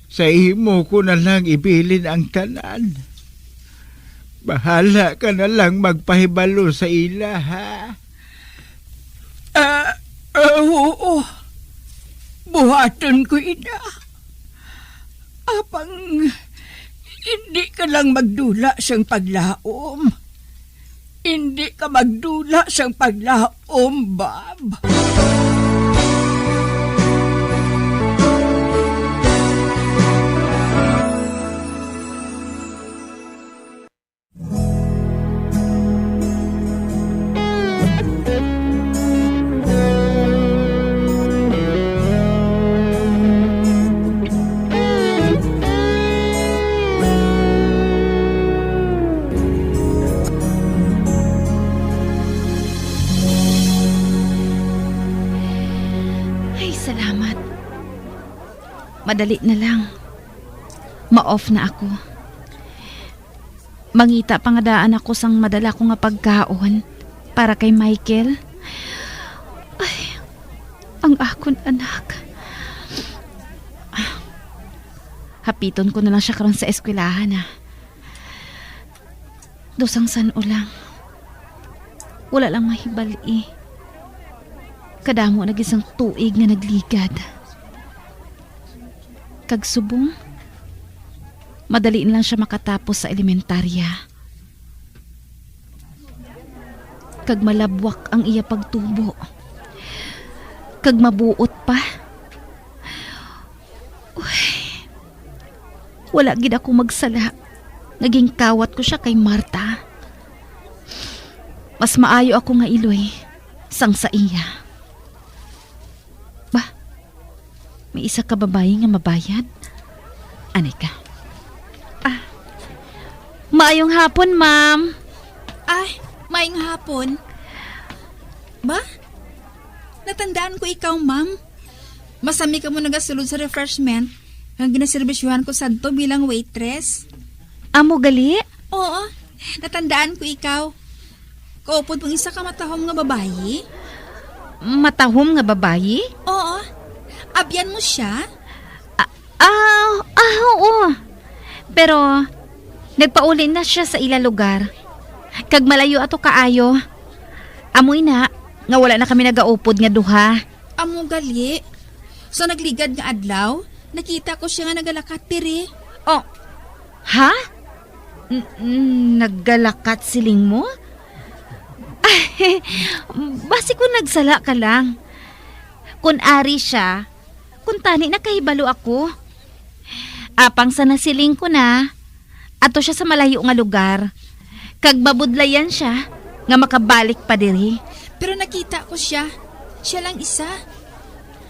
sa imo ko na lang ibilin ang tanan. Bahala ka na lang magpahibalo sa ila, ha? Ah, ah, oo. Buhaton ko ina. Apang hindi ka lang magdula sang paglaom. Hindi ka magdula sang paglaom, Bob. Ay, salamat. Madali na lang. Ma-off na ako. Mangita pa nga daan ako sang madala ko nga pagkaon para kay Michael. Ay, ang akon anak. Hapiton ko na lang siya karon sa eskwelahan, ah. Daw sang san-o lang. Wala lang mahibal-i. Kadamo na gid sang tuig nga nagligad. Kag subong, madali na lang siya makatapos sa elementarya. Kag malabwak ang iya pagtubo. Kag mabuot pa. Uy, wala gid ako magsala nga ginkawat ko siya kay Marta. Mas maayo ako nga iloy sang sa iya. Ba, may isa ka babayi nga mabayad? Anay ka. Ah, maayong hapon, ma'am. Ay, maayong hapon. Ba? Natandaan ko ikaw, ma'am. Masami kamo nagasulod sa refreshment nga ginaserbisyuhan ko sadto bilang waitress. Amo gali? Oo, natandaan ko ikaw. Kaupod mo isa ka matahom nga babayi? Matahom nga babayi? Oo. Abyan mo siya? Ah, ah, ah, oo. Pero nagpauli na siya sa ila lugar. Kag malayo ato kaayo. Amo ina nga wala na kami nagaupod nga duha. Amo gali. Sa nagligad nga adlaw, nakita ko siya nga nagalakat diri. Oh, ha? N- n- nagalakat siling mo? Basi ko nagsala ka lang. Kun ari siya, kun tani nakahibalo ako. Apang sa nasiling ko na, ato siya sa malayo nga lugar, kag mabudlayan siya nga makabalik pa diri. Pero nakita ko siya. Siya lang isa.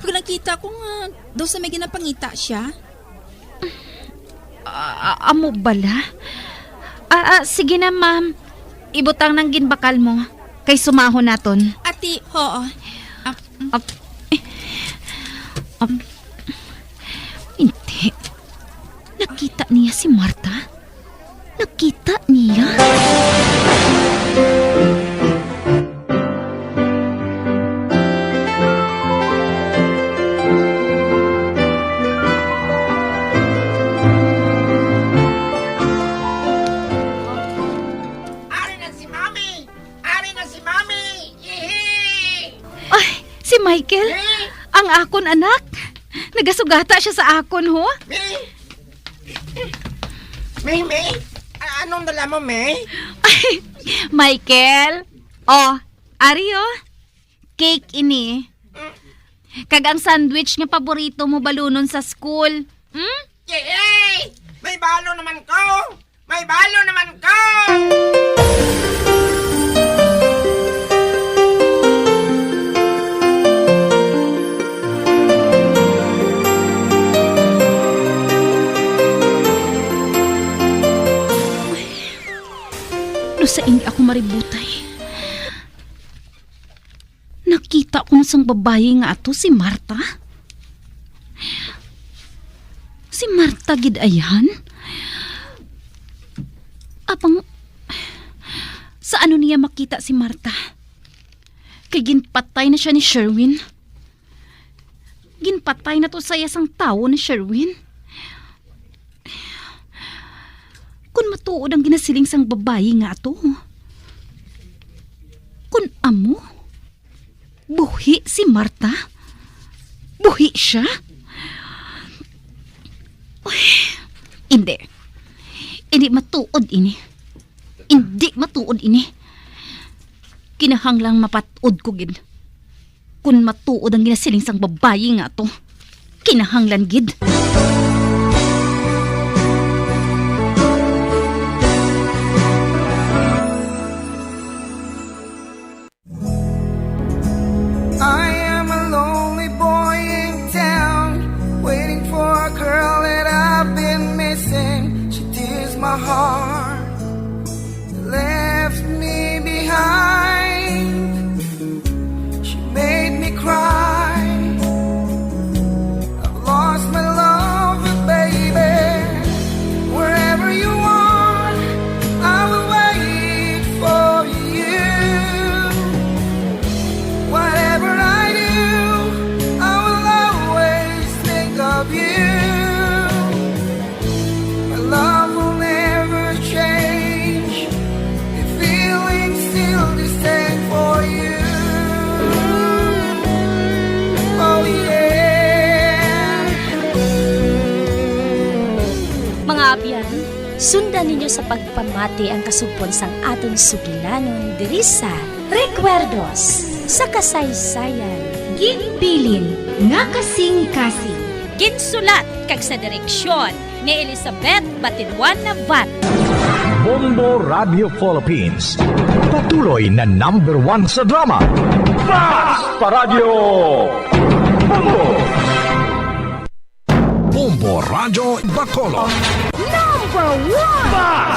Kag nakita ko nga daw sa may ginapangita siya. Ah, ah, amo bala? Ah, ah, sige na, ma'am. Ibutang nang ginbakal mo, kay sumahon naton. Ati, oo. Ah, mm. Ap-, eh, ap-, hindi. Nakita niya si Marta? Nakita niya? Ari na si Mami! Ari na si Mami! Ihi! Ay, si Michael? Eh? Ang akon anak. Nagasugata siya sa akon, ho? May? May, May? A-, anong dala mo, May? Ay, Michael. Oh, ari, oh. Cake ini. Kag ang sandwich nga paborito mo balunon sa school. Hmm? Yay! May balo naman ko! May balo naman ko! No sa ini ako maributay, nakita ko na sang babayi nga ato si Marta. Si Marta gid ayan? Apang, sa ano niya makita si Marta? Kay ginpatay na siya ni Sherwin. Ginpatay na to saya sang tawo ni Sherwin. Kun matuod ang ginasiling sang babayi nga ato, kun amo, buhi si Marta? Buhi siya? Uy, hindi. Hindi matuod ini. Hindi matuod ini. Kinahanglang mapat-od ko gid. Kun matuod ang ginasiling sang babayi nga to, kinahanglan gid. I am a lonely boy in town, waiting for a girl that I've been missing. She tears my heart, left me behind. She made me cry. I've lost my love, baby. Wherever you are, I will wait for you. Whatever I do, I will always think of you. My love will never change. The feeling still the same for you. Oh yeah. Mga abyan, sundan ninyo sa pagpamati ang kasugpon sang aton sugilanon diri sa Recuerdos sa Kasaysayan. Ginbilin nga kasing-kasing. Ginsulat kag sa direksyon ni Elizabeth Batiduan Navarro. Bombo Radio Philippines, patuloy na number one sa drama. Bats pa Radyo! Bombo! Bombo Radyo Bacolod. Number one!